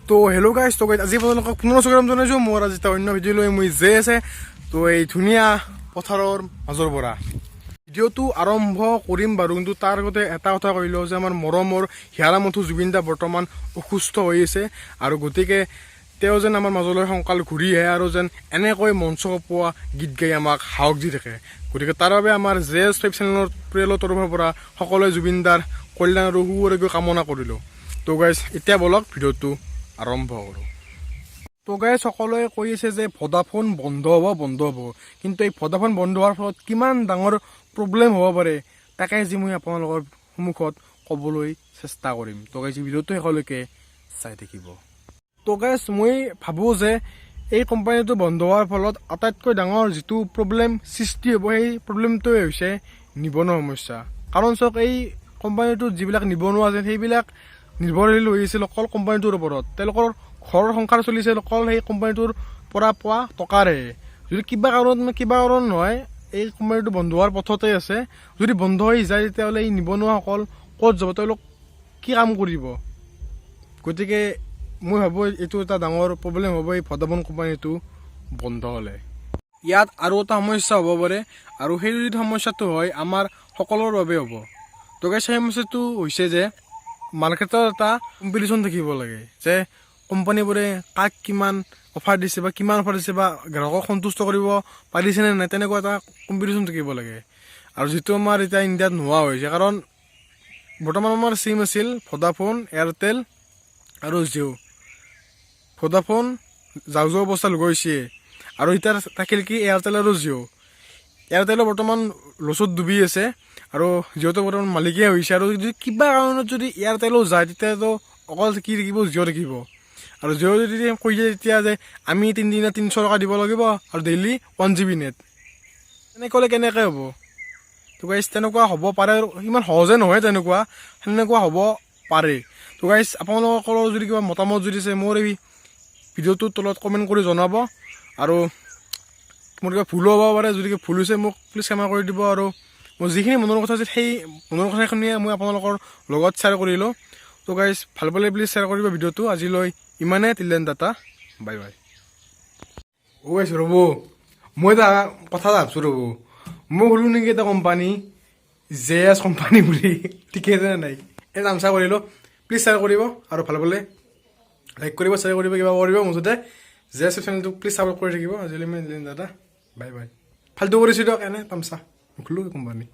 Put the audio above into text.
তো hello' guys, তো guys, আজি আপোনালোকক পুনৰ স্বাগতম জনাইছোঁ মোৰ আজি এটা অন্য ভিডিঅ' লৈ। মই যে আছে তো এই ধুনীয়া পথাৰৰ মাজৰ পৰা ভিডিঅ'টো আৰম্ভ কৰিম বাৰু, কিন্তু তাৰ আগতে এটা কথা কৈ লওঁ যে আমাৰ মৰমৰ হিয়াৰ আমঠু জুবিন দা বৰ্তমান অসুস্থ হৈ আছে আৰু গতিকে তেওঁ যেন আমাৰ মাজলৈ সোনকাল ঘূৰি আহে আৰু যেন এনেকৈ মঞ্চ কপোৱা গীত গাই আমাক সাহস দি থাকে। গতিকে তাৰ বাবে আমাৰ জে এছ 5 চেনেলৰ পৰিয়ালৰ তৰফৰ পৰা সকলোৱে জুবিন দাৰ কল্যাণ আৰু সু আৰোগ্য কামনা কৰিলোঁ। তো গাইজ, এতিয়া বলক ভিডিঅ'টো আৰম্ভ কৰোঁ। তো গাইজ, সকলোৱে কৈ আছে যে ভোডাফোন বন্ধ হ'ব, বন্ধ হ'ব, কিন্তু এই ভোডাফোন বন্ধ হোৱাৰ ফলত কিমান ডাঙৰ প্ৰব্লেম হ'ব পাৰে, তাকে আজি মই আপোনালোকৰ সন্মুখত ক'বলৈ চেষ্টা কৰিম। তো গাইজ, ভিডিঅ'টো শেষলৈকে চাই থাকিব। তো গাইজ, মই ভাবোঁ যে এই কোম্পানীটো বন্ধ হোৱাৰ ফলত আটাইতকৈ ডাঙৰ যিটো প্ৰব্লেম সৃষ্টি হ'ব, সেই প্ৰব্লেমটোৱে হৈছে নিবনুৱা সমস্যা। কাৰণ চাওক, এই কোম্পানীটোত যিবিলাক নিবনুৱা আছে, সেইবিলাক নিৰ্ভৰশীল হৈ আছিল অকল কোম্পানীটোৰ ওপৰত। তেওঁলোকৰ ঘৰৰ সংসাৰ চলিছিল অকল সেই কোম্পানীটোৰ পৰা পোৱা টকাৰে। যদি কিবা কাৰণত, মানে কিবা কাৰণ নহয়, এই কোম্পানীটো বন্ধ হোৱাৰ পথতে আছে, যদি বন্ধ হৈ যায়, তেতিয়াহ'লে এই নিবনুৱাসকল ক'ত যাব? তেওঁলোক কি কাম কৰিব? গতিকে মই ভাবোঁ এইটো এটা ডাঙৰ প্ৰব্লেম হ'ব এই ভোডাফোন কোম্পানীটো বন্ধ হ'লে। ইয়াত আৰু এটা সমস্যা হ'ব পাৰে আৰু সেই যদি সমস্যাটো হয়, আমাৰ সকলোৰ বাবে হ'ব। তো গাইজ, সেই সমস্যাটো হৈছে যে মাৰ্কেটত এটা কম্পিটিশ্যন থাকিব লাগে যে কোম্পানীবোৰে কাক কিমান অফাৰ দিছে বা কিমান অফাৰ দিছে বা গ্ৰাহকক সন্তুষ্ট কৰিব পাৰিছেনে নাই, তেনেকুৱা এটা কম্পিটিশ্যন থাকিব লাগে। আৰু যিটো আমাৰ এতিয়া ইণ্ডিয়াত নোহোৱা হৈছে, কাৰণ বৰ্তমান আমাৰ চিম আছিল ভোডাফোন, এয়াৰটেল আৰু জিঅ'। ভোডাফোন যাওঁ যাওঁ অৱস্থা গৈছে আৰু এতিয়া থাকিল কি? এয়াৰটেল আৰু জিঅ'। এয়াৰটেলো বৰ্তমান লছত ডুবি আছে আৰু জিঅ'টো বৰ্তমান মালিকীয়া হৈছে। আৰু যদি কিবা কাৰণত যদি এয়াৰটেলো যায়, তেতিয়াতো অকল কি থাকিব? জিঅ' থাকিব। আৰু জিঅ' যদি কৈ দিয়ে তেতিয়া যে আমি 3 দিনত 300 টকা দিব লাগিব আৰু ডেইলি 1 জিবি নেট, তেনেকৈ ক'লে কেনেকৈ হ'ব? তো গাইজ, তেনেকুৱা হ'ব পাৰে আৰু ইমান সহজে নহয়, সেনেকুৱা হ'ব পাৰে। তো গাইজ, আপোনালোকৰ যদি কিবা মতামত যদি আছে, মোৰ এই ভিডিঅ'টোৰ তলত কমেণ্ট কৰি জনাব। আৰু মোৰ কিবা ভুলো হ'ব পাৰে, যদি কিবা ভুল হৈছে, মোক প্লিজ ক্ষমা কৰি দিব। আৰু মোৰ যিখিনি মনৰ কথা আছিল, সেই মনৰ কথাখিনিয়ে মই আপোনালোকৰ লগত শ্বেয়াৰ কৰিলোঁ। তো গাইজ, ভাল পালে প্লিজ শ্বেয়াৰ কৰিব ভিডিঅ'টো। আজিলৈ ইমানে। Till then, tata, bye bye। অ' গাইজ, ৰ'ব, মই এটা কথা এটা ভাবছোঁ, ৰ'ব। মই খুলোঁ নেকি এটা কোম্পানী, জে এছ কোম্পানী বুলি? ঠিকে আছে নে নাই? এই তামচা কৰিলোঁ। প্লিজ শ্বেয়াৰ কৰিব আৰু ভাল পালে লাইক কৰিব, শ্বেয়াৰ কৰিব, কিবা কৰিব। মুঠতে জে এছ চেনেলটো প্লিজ ছাপোৰ্ট কৰি থাকিব। আজিলৈ মই দাদা, বাই বাই। ফাল্টু কৰিছোঁ দিয়ক, এনে তামচা। নুখোলোঁ কোম্পানী।